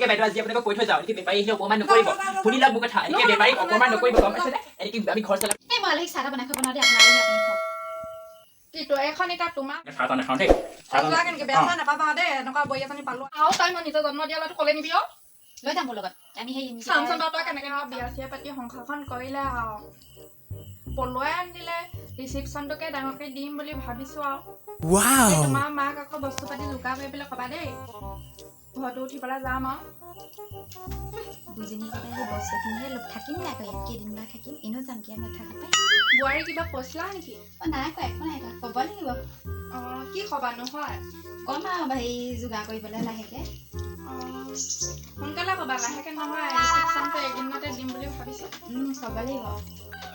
এনেকে বাইদেউ, আজি আপোনালোকক কৈ থৈ যাওঁ, এনেকে বেপাৰী আহিলে অপমান নকৰিব। শুনি লওক মোৰ কথা, এনেকে বেপাৰীক অপমান নকৰিব, গম পাইছেনে? এনেকে আমি ঘৰ চলাম। এই মই আলহীক চাহ তাহ বনাই খাব নোৱাৰো দেই, আপোনাৰ আলহী, আপুনি খাওক। কি এইখন এতিয়া তোমাৰ চাহ তাহ নাখাওঁ দেই, চাহ তাহ। যোৱা কেনেকে বেয়া চেয়া নাপাবা দেই, এনেকুৱা বোৱাৰী এজনী পালো আৰু। তাই মই নিজৰ জন্ম দিয়া ল'ৰাটো ক'লে নিবি অ। লৈ যাম মোৰ লগত, আমি সেই চামচোন বাৰু, তই কেনেকে আৰু বিয়া চিয়া পাতি সংসাৰখন কৰিলে আৰু পলুৱাই আনি দিলে, ৰিচিপশ্যনটোকে ডাঙৰকে দিম বুলি ভাবিছো আৰু। এই তোমাৰ মাক আকৌ বস্তু পাতি যোগাৰ কৰি পেলাই ক'বা দেই, ঘৰটো উঠি পেলাই যাম আৰু। বুজিনি একেবাৰে সেই বস্তুখিনিহে লোক থাকিম নাই আকৌ ইয়াত কেইদিনমান থাকিম, এনেও যাম, ইয়াত নাথাকো পাই। বোৱাৰী কিবা কৈছিলা নেকি? অ, নাই কোৱা, একো নাই কোৱা, ক'ব লাগিব। অঁ, কি ক'বা নহয়? ক'ম আৰু হেৰি যোগাৰ কৰিবলৈ লাহেকে। অঁ, সোনকালে ক'বা, লাহেকে নহয়। ৰিচিপশ্যনটো এইকেইদিনতে দিম বুলি ভাবিছো। ক'ব লাগিব।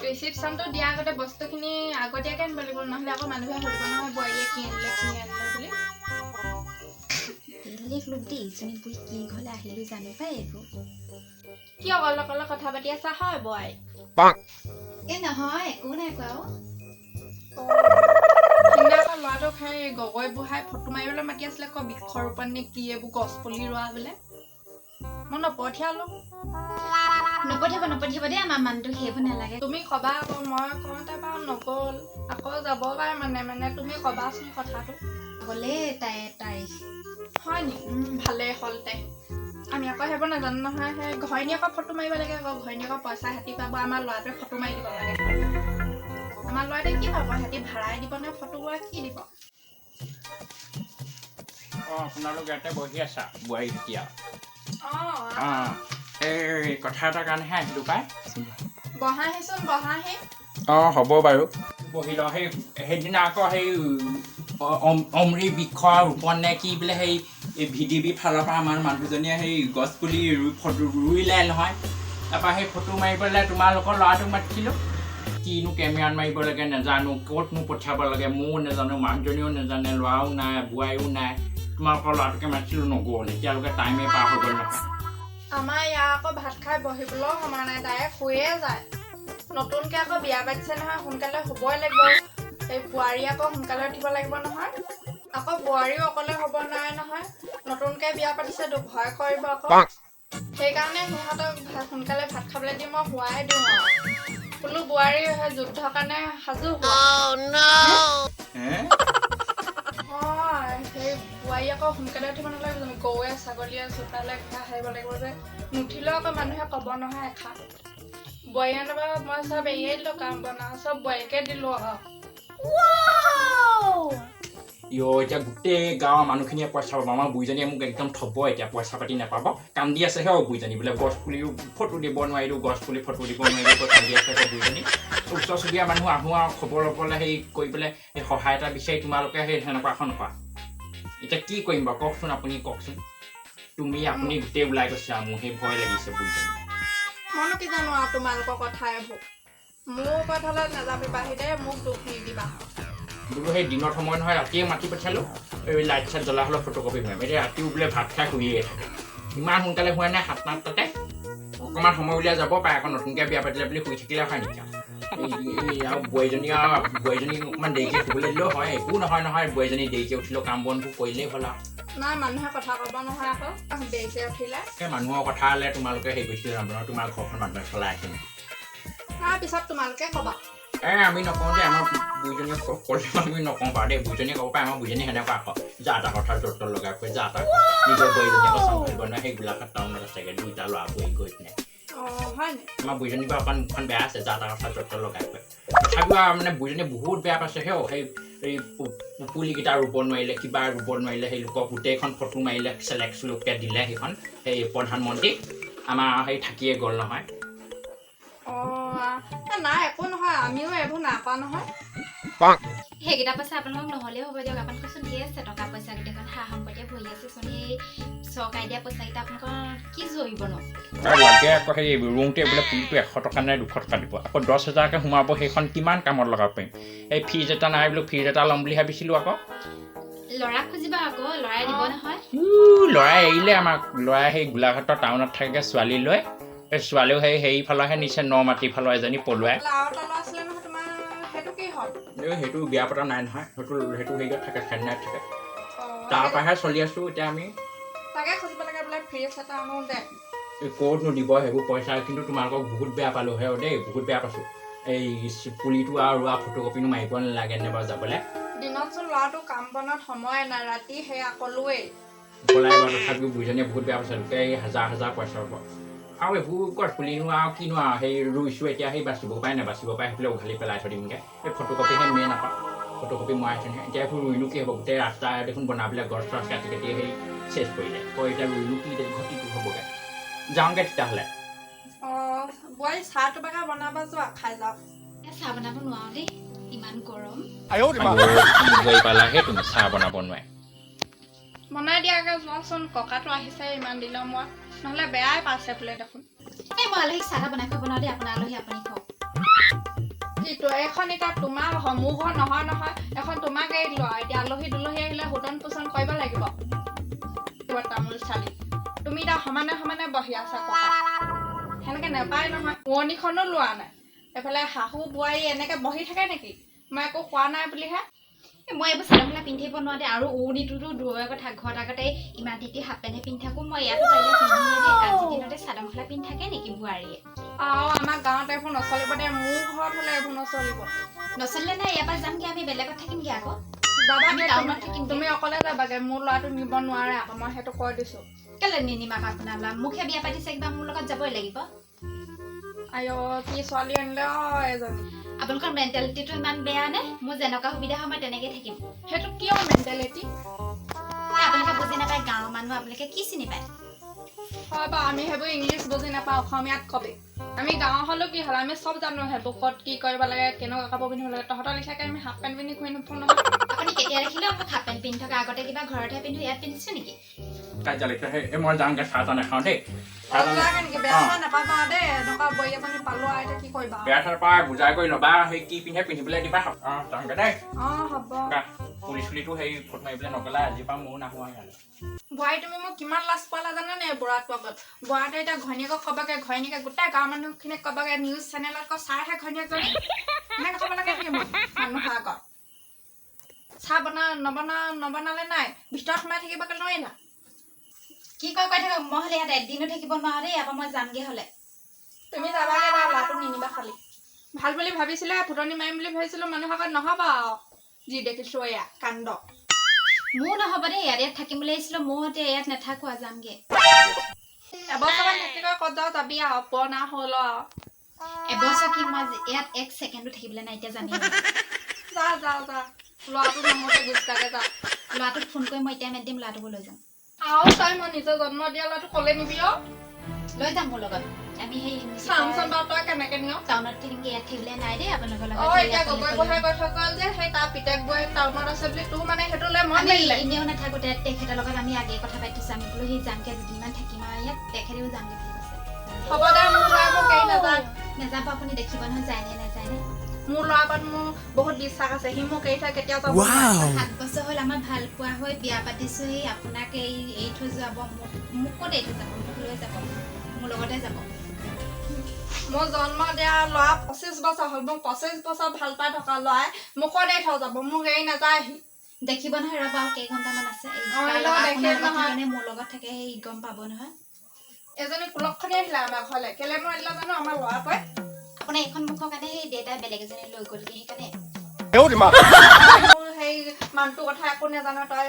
ৰিচিপশ্যনটো দিয়াৰ আগতে বস্তুখিনি আগতীয়াকৈ আনিব লাগিব, নহ'লে আকৌ মানুহে সুধিব নহয় বোৱাৰীয়ে কি আনিলে, কি আনিলে বুলি। বেলেগ লোক দেই এইজনী বুঢ়ী, কি ঘৰলৈ আহিলো জানো পাই এইবোৰ। কি অকলে অকলে কথা পাতি আছা হয় বোৱাৰী? এই নহয়, একো নাই কোৱা অ'। সিদিনা আকৌ ল'ৰাটোক সেই গগৈ বুঢ়াই ফটো মাৰিবলৈ মাতি আছিলে আকৌ, বৃক্ষৰোপণ নে কি এইবোৰ গছ পুলি ৰোৱা বোলে, মই নপঠিয়ালো। নপঠিয়াব, নপঠিয়াব দেই, আমাৰ মানুহটোক সেইবোৰ নালাগে। তুমি কবা আকৌ, মই কওঁতে বাৰু নগ'ল, আকৌ যাব পাৰে মানে মানে তুমি কবাচোন কথাটো। গ'লেই তাই তাৰিখ। হয় নি? ভালেই হ'ল তে। আমি আকৌ সেইবোৰ নাজানো নহয়। সেই ঘৈণীয়েকৰ ফটো মাৰিব লাগে আকৌ, ঘৈণীয়েকৰ পইচা সিহঁতি পাব, আমাৰ ল'ৰাটোৱে ফটো মাৰি দিব লাগে। আমাৰ ল'ৰাটোৱে কি পাব? সিহঁতি ভাড়াই দিব নে ফটো কৰা কি দিব? অঁ, আপোনালোক ইয়াতে বহি আছা বোৱাৰী এতিয়া? অঁ। অঁ, এই কথা এটাৰ কাৰণেহে আহিলোঁ পাই। বহাহিচোন, বহাহি। অঁ, হ'ব বাৰু, বহি লওঁ। সেই সেইদিনা আকৌ সেই অমৃত বৃক্ষ ৰোপণ নে কি বোলে, সেই এই ভি ডি বি ফালৰ পৰা আমাৰ মানুহজনীয়ে সেই গছ পুলি ৰুই ফটো ৰুইলে নহয়। তাৰপৰা সেই ফটো মাৰিবলৈ তোমালোকৰ ল'ৰাটোক মাতিছিলোঁ। কিনো কেমেৰাত মাৰিব লাগে নাজানো, ক'তনো পঠিয়াব লাগে ময়ো নাজানো, মানুহজনীও নাজানে, ল'ৰাও নাই, বোৱাৰীও নাই। তোমালোকৰ ল'ৰাটোকে মাতিছিলোঁ, নগ'ল। এতিয়ালৈকে টাইমেই পাৰ হৈ গ'ল নহয়। আমাৰ ইয়াৰ আকৌ ভাত খাই বহিবলৈও সময় নাই, ডাইৰেক্ট শুয়ে যায়। নতুনকে আকৌ বিয়া পাতিছে নহয়, সোনকালে শুবই লাগিব। এই বোৱাৰী আকৌ সোনকালে উঠিব লাগিব নহয়, আকৌ বোৱাৰীও অকলে হ'ব নোৱাৰে নহয়, নতুনকে বিয়া পাতিছেতো, ভয় কৰিব আকৌ। সেইকাৰণে সিহঁতক সোনকালে ভাত খাবলৈ দি মই শুৱাই দিওঁ আৰু বোলো বোৱাৰী সেই যুদ্ধৰ কাৰণে সাজু হোৱা। হে? হয়, সেই বোৱাৰী আকৌ সোনকালে উঠিব নালাগে জানো? গৰুৱে ছাগলীয়ে চোতালে ঘাঁহ সাৰিব লাগিব যে, নুঠিলেও আকৌ মানুহে ক'ব নহয় এষাৰ। বোৱাৰী পৰা মই চব এৰিয়ে দিলোঁ, কাম বনাওঁ চব বোৱাৰীকে দিলোঁ আৰু। ইয়, এতিয়া গোটেই গাঁৱৰ মানুহখিনিয়ে পইচা পাব, আমাৰ বুঢ়ীজনীয়ে মোক একদম থ'ব এতিয়া, পইচা পাতি নাপাব। কান্দি আছে হে বুঢ়ীজনী, বোলে গছ পুলি ফটো দিব নোৱাৰিলোঁ, গছ পুলি ফটো দিব নোৱাৰিলোঁ কৈ কান্দি আছে হে বুঢ়ীজনী। ওচৰ চুবুৰীয়া মানুহ আহোঁ আৰু খবৰ ল'বলৈ, সেই কৰি পেলাই সেই সহায় এটা বিচাৰি তোমালোকে সেই সেনেকুৱাখন কৰা। এতিয়া কি কৰিম বাৰু কওকচোন আপুনি, কওকচোন তুমি, আপুনি গোটেই ওলাই গৈছে আৰু মোৰ সেই ভয় লাগিছে বুঢ়ীজনী। মইনো কি জানো আৰু তোমালোকৰ কথা এইবোৰ, মোৰ ওপৰত হ'লে নাযাবি দে, মোক দুখ নিদিবা। বোলো সেই দিনত সময় নহয়, ৰাতিয়ে মাতি পঠিয়ালোঁ, এই লাইট চাইট জ্বলা হ'লে ফটোকপি মাৰিম। এতিয়া ৰাতিও বোলে ভাত খাই শুইয়ে থাকে। ইমান সোনকালে শুৱে নাই, 7-8টাতে? অকণমান সময় উলিয়াই যাব পাৰে আকৌ। নতুনকৈ বিয়া পাতিলে বুলি শুই থাকিলে হয় নেকি আৰু? এই আৰু বোৱাৰীজনী, আৰু বোৱাৰীজনী অকণমান দেৰিকৈ শুবলৈ দিলেও হয়, একো নহয় নহয়। বোৱাৰীজনী দেৰিকৈ উঠিলেও কাম বনবোৰ কৰিলেই হ'ল আৰু। নাই, মানুহে কথা ক'ব নহয় আকৌ দেৰিকৈ উঠিলে। সেই মানুহৰ কথা হ'লে তোমালোকে হেৰি কৰিছিলে নহয়, তোমাৰ ঘৰখন মানুহে চলাই আছে নেকি? তাৰপিছত তোমালোকে ক'বা। এ আমি নকওঁ দেই, আমাৰ বুঢ়ীজনীয়ে ক'লে আমি নকওঁ বাৰু দেই। বুঢ়ীজনীয়ে ক'ব পাৰে, আমাৰ বুঢ়ীজনী সেনেকুৱা আকৌ, যা তা কথা য'ত ত'ত লগাই ফুৰে, যা তা নিজৰ বোৱাৰীজনী আকৌ চম্ভালিব নোৱাৰে। সেই গোলাঘাট টাউনত আছেগৈ দুইটা ল'ৰা বোৱাৰী গৈ পিনে। অঁ, হয় নি? আমাৰ বুঢ়ীজনী বাৰু অকণ মুখখন বেয়া আছে, যা তা কথা য'ত ত'ত লগাই ফুৰে। তথাপিও আৰু মানে বুঢ়ীজনীয়ে বহুত বেয়া পাইছে। সেই এই পুলিকেইটা ৰুব নোৱাৰিলে, কিবা ৰুব নোৱাৰিলে, সেই লোকক গোটেইখন ফটো মাৰিলে, চেলেক চুলুককৈ দিলে সেইখন সেই প্ৰধানমন্ত্ৰী, আমাৰ সেই থাকিয়ে গ'ল নহয়। অঁ, নাই, একো নহয়, আমিও এইবোৰ নাপাওঁ নহয়। সেইকেইটা পইচা আপোনালোকক নহ'লেও হ'ব দিয়ক, আপোনালোকৰচোন ধেৰ আছে টকা পইচা, গোটেইখন সা সম্পত্তিয়ে ভৰি আছে চোন। সেই চৰকাৰে দিয়া পইচাকেইটা আপোনালোকৰ কি জৰিব ন? লাগে আকৌ, সেই ৰুওঁতে বোলে পুলিটো 100 টকা নে 200 টকা দিব, আকৌ 10 হাজাৰকৈ সোমাব। সেইখন কিমান কামত লগাব পাৰিম? এই ফ্ৰিজ এটা নাই বোলো, ফ্ৰিজ এটা ল'ম বুলি ভাবিছিলোঁ আকৌ। ল'ৰাক খুজিবা আকৌ, ল'ৰাই দিব নহয়। ল'ৰাই এৰিলে আমাক। ল'ৰাই সেই গোলাঘাটৰ টাউনত থাকেগৈ ছোৱালী লৈ। এই ছোৱালীও সেই হেৰিফালৰহে নিছে, ন মাটিৰ ফালৰ এজনী পলুৱাই। আৰু এটা ল'ৰা আছিলে নহয় তোমাৰ, সেইটো কি হ'ল? এই সেইটো বিয়া পতা নাই নহয়, সেইটো সেইটো হেৰিয়ত থাকে, চেন্নাইত থাকে। অঁ। তাৰ পৰাহে চলি আছোঁ এতিয়া আমি। তাকে খুজিব লাগে বোলে। ফ্ৰিজ এটা আনো দে। এই ক'তনো দিব সেইবোৰ পইচা। কিন্তু তোমালোকক বহুত বেয়া পালোঁ হে দেই, বহুত বেয়া পাইছোঁ। এই পুলিটো আৰু ৰোৱা ফটোকপিনো মাৰিব নালাগে নে বাৰু যাবলৈ? দিনতচোন ল'ৰাটো কাম বনত সময়ে নাই, ৰাতি সেয়া ক'লোৱেই। পলাই বাৰু, তথাপিও বুঢ়ীজনীয়ে বহুত বেয়া পাইছে। লোকে এই হাজাৰ হাজাৰ পইচাৰ ওপৰত আৰু এইবোৰ গছ পুলিনো আৰু কিনো আৰু সেই ৰুইছোঁ, এতিয়া সেই বাচিব পাৰে নাবাচিব পাৰে, সেইফালে উঘালি পেলাই থৈ দিমগৈ। এই ফটোকপিহে মেইন আকৌ, ফটোকপি মৰাই থৈ নহয়। এতিয়া এইবোৰ ৰুইনো কি হ'ব? গোটেই ৰাস্তা দেখোন বনাবলৈ গছ চছ কাটি কাটি সেই চেচ কৰিলে। আকৌ এতিয়া ৰুইনো কি ঘটিটো হ'বগৈ? যাওঁগৈ তেতিয়াহ'লে। অঁ বোৱাৰী, চাহ টোপাকে বনাবা, যোৱা খাই যাওক। চাহ বনাব নোৱাৰো দেই, ইমান গৰম। আইঅ, কি বোৱাৰী পালাহে তুমি, চাহ বনাব নোৱাৰে। বনাই দিয়াগে যোৱাচোন, ককাটো আহিছে ইমান দিনৰ মূৰত, নহ'লে বেয়াই পাইছে বোলে দেখোন। এই মই আলহীক চাহ বনাই খুৱাব নোৱাৰো দেই, আপোনাৰ আলহী আপুনি খাওক। কিটো এইখন এতিয়া তোমাৰ মোৰ ঘৰ নহয় নহয়, এখন তোমাক এৰি দিলো আৰু। এতিয়া আলহী দুলহী আহিলে শোধন পোষণ কৰিব লাগিব। কিবা তামোল চালি তুমি এতিয়া সমানে সমানে বহি আছা ককা, সেনেকে নাপায় নহয়। উৰণিখনো লোৱা নাই, এইফালে শাহু বোৱাৰী এনেকে বহি থাকে নেকি? মই একো কোৱা নাই বুলিহে। মই এইবোৰ চাদৰ মেখেলা পিন্ধিব নোৱাৰো দেই, আৰু উৰণিটোতো দূৰৰে কথা। ঘৰত আগতে ইমান তিতি হাফ পেণ্টহে পিন্ধি থাকোঁ, মই ইয়াতো পাৰিলে পিন্ধিয়ে দেই। আজিৰ দিনতে চাদৰ মেখেলা পিন্ধি থাকে নেকি বোৱাৰীয়ে? আৰু আমাৰ গাঁৱত এইবোৰ নচলিব দেই, মোৰ ঘৰত হ'লে এইবোৰ নচলিব। নচলিলে নাই, ইয়াৰ পৰা যামগৈ, আমি বেলেগত থাকিমগৈ আকৌ। যাবাগে। টাউনত থাকিম। তুমি অকলে যাবাগে, মোৰ ল'ৰাটো নিব নোৱাৰে আকৌ, মই সেইটো কৈ দিছো। কেলে নিনিম আকৌ আপোনাৰ ল'ৰা? মোকহে বিয়া পাতিছে, কিবা মোৰ লগত যাবই লাগিব। আইঅ, কি ছোৱালী আনিলে অ এজনী। আপোনালোকৰ মেণ্টেলিটিটো ইমান বেয়া নে? মোৰ যেনেকুৱা সুবিধা হয় মই তেনেকেই থাকিম। সেইটো কিয় মেণ্টেলিটি? আপোনালোকে বুজি নাপায়, গাঁৱৰ মানুহ আপোনালোকে কি চিনি পায়? হয় বাৰু, আমি সেইবোৰ ইংলিছ বুজি নাপাওঁ, অসমীয়াত কবি। আমি গাঁৱৰ হ'লেও কি হ'ল, আমি চব জানো সেইবোৰ ক'ত কি কৰিব লাগে, কেনেকুৱা কাপোৰ পিন্ধিব লাগে। তহঁতৰ লিখাকে আমি হাফ পেণ্ট পিন্ধি ঘূৰি নুফুৰো নহয়। আপুনি কেতিয়া দেখিলেও মোক হাফ পেণ্ট পিন্ধি থকা? আগতে কিবা ঘৰতহে পিন্ধো, ইয়াত পিন্ধিছো নেকি? কাজিয়া লাগিছে। সেই মই যাওঁগৈ, চাহ তাহ নাখাওঁ দেই। নেকি বেয়া চেয়া নাপাবা দেই, এনেকুৱা বোৱাৰী এজনী পালো আৰু এতিয়া কি কৰিবা? বেয়া চেয়া পাই বুজাই কৰি ল'বা, সেই কি পিন্ধে পিন্ধিবলৈ দিবা। অঁ, যাওঁগৈ দেই। অঁ হ'ব। পুলি চুলিটো সেই ফটো মাৰিবলৈ নগ'লা, আজিৰ পৰা ময়ো নাহো আৰু ইয়ালৈ। বোৱাৰী, তুমি মোক কিমান লাজ পালা জানানে বুঢ়াটোৰ আগত? বুঢ়াটোৱে এতিয়া ঘৈণীয়েকক ক'বগে, ঘৈণীয়েকে গোটেই গাঁৱৰ মানুহখিনিক ক'বগে, নিউজ চেনেলত কৈ চাইহে ঘৈণীয়েকজনী। এনেকৈ ক'ব লাগে নেকি মোক মানুহৰ আগত? চাহ বনা নবনা নবনালে নাই, ভিতৰত সোমাই থাকিবগে নোৱাৰিলা। কি কয় কৈ থাকক, মই হ'লে ইয়াত এদিনো থাকিব নোৱাৰো দেই, ইয়াৰ পৰা মই যামগৈ হ'লে। তুমি যাবাগে বাৰু, ল'ৰাটো নিনিবা খালি। ভাল বুলি ভাবিছিলে, ফুটনি মাৰিম বুলি ভাবিছিলো মানুহৰ আগত, নহ'ব আৰু যি দেখিছো এয়া কাণ্ড। মোৰ নহ'ব দেই, ইয়াত ইয়াত থাকিম বুলি আহিছিলো, মোৰ এতিয়া ইয়াত নাথাকো আৰু, যামগৈ। এবছৰমান থাকি গৈ ক'ত যাওঁ যাবি আৰু, পুৰণা হ'ল আৰু। এবছৰ কি, মই ইয়াত এক ছেকেণ্ডো থাকিবলৈ নাই, এতিয়া যামেই। যা যা যা, ল'ৰাটো নহওঁতে গুচি যা। ল'ৰাটোক ফোন কৰি মই এতিয়া মাতি দিম, ল'ৰাটোকো লৈ যাম। আৰু তই মই নিজৰ জন্ম দিয়া ল'ৰাটো ক'লে নিবি অ? লৈ যাম মোৰ লগত, আমি সেই চামচোন বাৰু তই কেনেকে নিয়। টাউনত থাকিমগৈ, ইয়াত থাকিবলৈ নাই দেই আপোনালোকৰ লগত। অ এতিয়া গগৈ গোহাঁই কৈ থকা যে সেই তাৰ পিতেক বৌৱেক টাউনত আছে বুলি তোৰ মানে সেইটো লৈ মন আমি মেলিলে। এনেও নাথাকো, তেখেতৰ লগত আমি আগেয়ে কথা পাতিছো, আমি বোলো সেই যামগে, দুদিনমান থাকিম আৰু ইয়াত, তেখেতেও যামগে বুলি কৈছে। হ'ব দে, মোৰ ল'ৰা মোক এৰি নাযায়। নাযাব, আপুনি দেখিব নহয় যায় নে নাযায় নে। মোৰ ল'ৰা ওপৰত মোৰ বহুত বিশ্বাস আছে, সি মোক এৰি থৈ কেতিয়াও যাব। 7 বছৰ হ'ল আমাৰ ভাল পোৱা হৈ বিয়া পাতিছো, সেই আপোনাক এই এৰি থৈ যাব? মোক ক'ত এৰি থৈ যাব? মোক লৈ যাব, মোৰ লগতে যাব। মোৰ জন্ম দিয়া ল'ৰা 25 বছৰ হ'ল, মোক 25 বছৰ ভাল পাই থকা ল'ৰাই মোক ক'ত এৰি থৈ যাব? মোক এৰি নাযায় সি। দেখিব নহয়, ৰ'ব, আৰু কেইঘণ্টামান আছে। মোৰ লগত থাকে, সেই গম পাব নহয়। এজনী কুলক্ষণী আহিলে আমাৰ ঘৰলৈ, কেলেনো আহিলে জানো আমাৰ ল'ৰাটোৱে? আপোনাৰ এইখন মুখৰ কাৰণে সেই দেউতাই বেলেগ এজনী লৈ গ'লগৈ, সেইকাৰণে। মোৰ সেই মানুহটোৰ কথা একো নাজানো, তই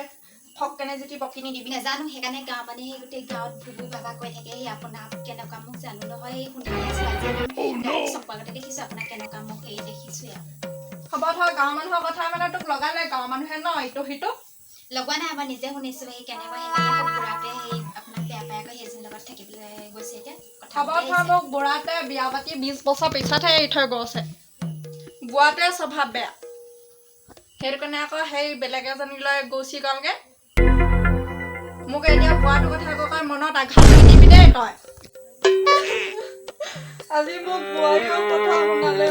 ফক কেনে যদি বকি নিদিবি। নাজানো, সেইকাৰণে গাঁৱৰ মানুহে সেই গোটেই গাঁৱত ভুবু বাবা কৈ থাকে। সেই আপোনাৰ কেনেকুৱা মুখ জানো নহয়, সেই শুনি আছো আজি চকু আগতে দেখিছো আপোনাক কেনেকুৱা মুখ, এই দেখিছোৱে আৰু। হ'ব ধৰ, গাঁৱৰ মানুহৰ কথা মানে তোক লগালে গাঁৱৰ মানুহে ন ইটো সিটো। লগোৱা নাই, মই নিজে শুনিছো। সেই কেনেকুৱা, সেইকাৰণে বুঢ়াটোৱে সেই আপোনাক বেয়া পাই আকৌ সেইজনীৰ লগত থাকিবলৈ গৈছে এতিয়া। হ'ব ধৰ, মোক বুঢ়াটোৱে বিয়া পাতি 20 বছৰ পিছতহে এৰি থৈ গৈছে। বুঢ়াটোৱে স্বভাৱ বেয়া, সেইটো কাৰণে আকৌ সেই বেলেগ এজনীলৈ গুচি গ'লগে। মোক এতিয়া বুঢ়াটোৰ কথা কৈ মনত আঘাত নিদিবি দেই তই। আজি মোক বোৱাৰীৰ কথা শুনালে।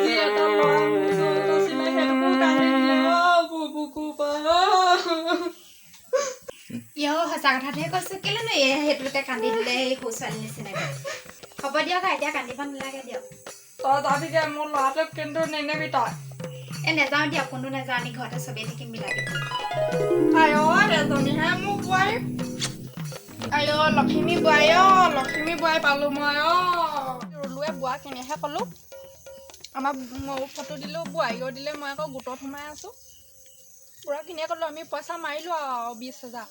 যি এটা ল'ৰা মোৰ আছিলে সেইটোকো কাঢ়ি নিলে মোৰ বুকুৰ পৰা। ইও সঁচা কথাটোহে কৈছো, কেলেনো এই সেইটোতে কান্দি দিলে সেই সৰু ছোৱালী নিচিনাকে? হ'ব দিয়ক, এতিয়া কান্দিব নালাগে দিয়ক। তই যাবিগে, মোৰ ল'ৰাটোক কিন্তু নিনিবি তই। এই নেযাওঁ দিয়ক, কোনো নাযাওঁ, আমি ঘৰতে চবেই থাকিম মিলাবি। আই অ, এজনীহে মোৰ বোৱাৰী। আই অ, লখিমী বোৱাৰী অ, লখিমী বোৱাৰী পালো মই অ। ৰুলোৱে বোৱা কিনিহে ক'লো। আমাৰ ময়ো ফটো দিলোঁ, বোৱাৰীও দিলে, মই আকৌ গোটত সোমাই আছোঁ। বুঢ়াখিনিয়ে ক'লো, আমি পইচা মাৰিলোঁ আৰু 20,000।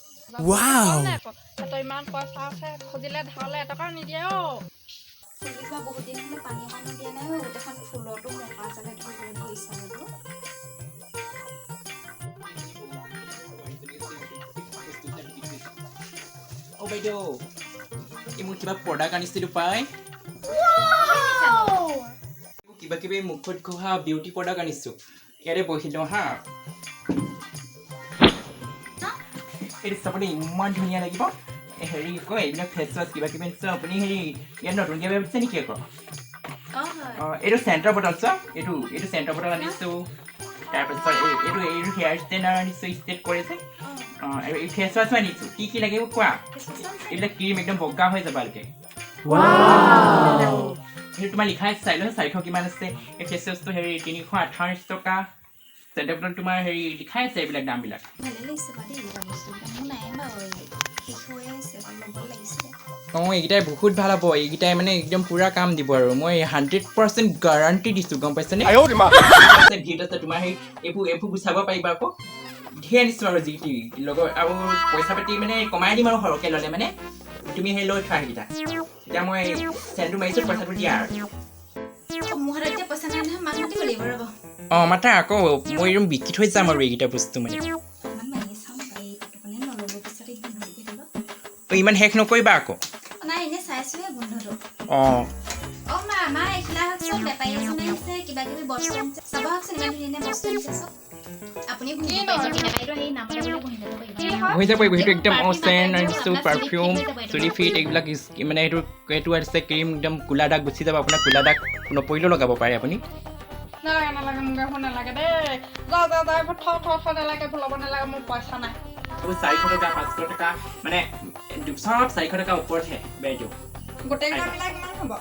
আকৌ সিহঁতৰ ইমান পইচা আছে, খুজিলে ধাৰলৈ এটকাও নিদিয়ে অ। ফুলকেইজোপা বহুত দিন হ'লে পানী অকণো দিয়া নাই অ', গোটেইখন ফুলতো মকা জালে ধৰিবলৈ ধৰিছে আৰু। অ বাইদেউ, এই মোৰ কিবা প্ৰডাক্ট আনিছিলোঁ পাই, কিবা কিবি মুখত ঘঁহা বিউটি প্ৰডাক্ট আনিছোঁ। ইয়াতে বহি লওঁ হা। এইটো চাবলৈ ইমান ধুনীয়া লাগিব। এই হেৰি কি কয়, এইবিলাক ফেচ ৱাছ কিবা কিবি আনিছোঁ। আপুনি হেৰি ইয়াত নতুনকৈ ভাবিছে নেকি আকৌ? অঁ হয়। অঁ, এইটো চেণ্টাৰ বটল চোৱা, এইটো চেণ্টাৰ বটল আনিছোঁ। তাৰপিছত এইটো হেয়াৰ ষ্টেনাৰ আনিছোঁ, ষ্টেট কৰে যে। অঁ, আৰু এই ফেচ ৱাছো আনিছোঁ। কি কি লাগিব কোৱা। এইবিলাক ক্ৰীম একদম বগা হৈ যাব ভালকে। সেইটো তোমাৰ লিখাই আছে, চাই লোৱা, 400 কিমান আছে। এই ফেচ ৱাছটো হেৰি 328 টকা। চেণ্টাৰ বটল তোমাৰ হেৰি লিখাই আছে এইবিলাক দামবিলাক। ভালে লাগিছে বাৰু দেই এইকেইটা বস্তু। মোৰ নাই বাৰু, এই শেষ হৈ আছে, ল'ব লাগিছিলে। অঁ, এইকেইটাই বহুত ভাল হ'ব। এইকেইটাই মানে একদম পূৰা কাম দিব আৰু মই 100% গাৰাণ্টি দিছোঁ, গম পাইছেনে? আছে, ভিত আছে তোমাৰ সেই এইবোৰ গুচাব পাৰিবা। আকৌ ধেৰ আনিছোঁ আৰু যি টি লগত আৰু পইচা পাতি মানে কমাই দিম আৰু সৰহকৈ ল'লে মানে। তুমি সেই লৈ থোৱা সেইকেইটা। এতিয়া মই চেনটো মাৰিছোঁ, পইচাটো দিয়া আৰু। অ, মোৰ হাতত এতিয়া পইচা নাই নহয়, মাক মাতিব লাগিব ৰ'ব। অঁ, মাতা আকৌ, মই একদম বিকি থৈ যাম আৰু এইকেইটা বস্তু মানে। অকণমান মাৰি চাওঁ, এই পটকনে নল'ব, পিছত এই গোন্ধ থাকিব। অ, ইমান শেষ নকৰিবা আকৌ। নাই, এনেই চাইছোহে গোন্ধটো। অঁ। অ মা, মা, এইফালে আহকচোন, বেপাৰী এজন আহিছে, কিবা কিবি বস্তু আনিছে, চাব আহকচোন, ইমান ধুনীয়া ধুনীয়া বস্তু আনিছে চব। আপুনি ঘূৰিব পাৰিব, বেপাৰীটো আহি নামতে বোলে বহি ল'ব পাৰিব। কি হয়? হৈ যাব পাৰিব সেইটো একদম। অঁ, চেণ্ট আনিছোঁ, পাৰফিউম, চুলি ফিট এইবিলাক মানে এইটো আছে ক্ৰীম, একদম ক'লা দাগ গুচি যাব আপোনাৰ। ক'লা দাগ নপৰিলেও লগাব পাৰে আপুনি। নালাগে নালাগে, মোক এইবোৰ নালাগে দেই। যা যা যা, এইবোৰ থ থ থ, নালাগে, এইবোৰ ল'ব নালাগে, মোৰ পইচা নাই। এইবোৰ 400 টকা, 500 টকা, মানে চব 400 টকা ওপৰতহে বাইদেউ। গোটেইকেইটা মিলাই কিমান হ'ব?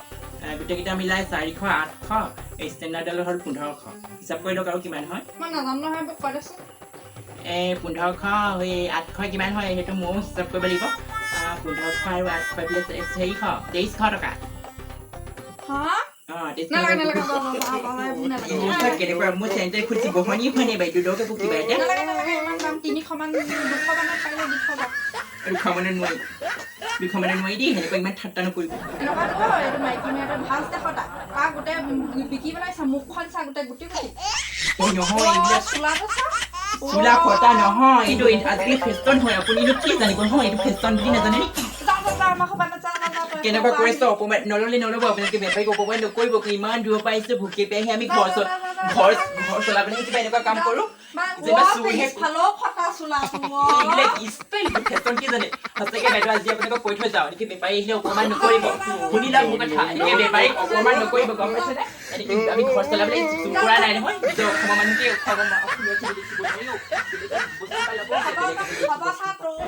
গোটেইকেইটা মিলাই 400, 800, এই ষ্টেণ্ডাৰ্ডডালৰ হ'ল 1500। হিচাপ কৰি লওক আৰু কিমান হয়। মই নাজানো নহয়, এইবোৰ কৈ দেচোন। এই 1500, এই 800 কিমান হয় সেইটো ময়ো হিচাপ কৰিব লাগিব। 1500 আৰু 800 এইফালে 400, 2300 টকা। হা? অঁ, 2300। নালাগে নালাগে, যা যা যা যা, এইবোৰ নালাগে। মোৰ কেনেকুৱা, মোৰ চেণ্টাৰ খুলিছে, বহনি হোৱা নাই বাইদেউ, লওক আকৌ কিবা এটা। নালাগে নালাগে, ইমান দাম, 300 মান, 200 মানত পাৰিলে দি থবা। 200 মানত নোৱাৰি, 200 মানত নোৱাৰি দেই, সেনেকুৱা ইমান ঠাট্টা নকৰিব। এনেকুৱা নহয়, এইটো মাইকী মানুহ এটা ভাজ দেখতা তাক গোটেই বিকি পেলাইছে, মুখখন চা, গোটেই গুটি গুটি। অ নহয়, এইবিলাক চোলাটো চা। চোলা ফটা নহয়, এইটো আজিকালি ফেশ্বন হয়। আপুনিনো কি জানিব নহয়, এইটো ফেশ্বন বুলি নাজানে নেকি? যা যা যা, আমাৰ ঘৰৰ পৰা যা যা যা তই। কেনেকুৱা কৰিছ অপমান। নল'লে নল'ব, আপোনালোকে বেপাৰীক অপমান নকৰিব। ইমান দূৰৰ পৰা আহিছে, ভুকি পেহি আমি ঘৰ চলাবলৈ কিবা এনেকুৱা কাম কৰোঁ যেনিবা চুৰহে। পিছফালেও ফটা চোলাটো। এইবিলাক ষ্টাইল, ফেশ্বন কি জানে সঁচাকে। বাইদেউ, আজি আপোনালোকক কৈ থৈ যাওঁ, এনেকে বেপাৰী আহিলে অপমান নকৰিব। শুনি লওক মোৰ কথা, এনেকে বেপাৰীক অপমান নকৰিব, গম পাইছেনে? এনেকে আমি ঘৰ চলাবলৈ চুৰ কৰা নাই নহয়। নিজৰ অসমৰ মানুহকে অসমৰ অসমীয়া ছবি দেখিব নোৱাৰি অ। বস্তু পাই ল'ব। হ'ব চা তোৰ।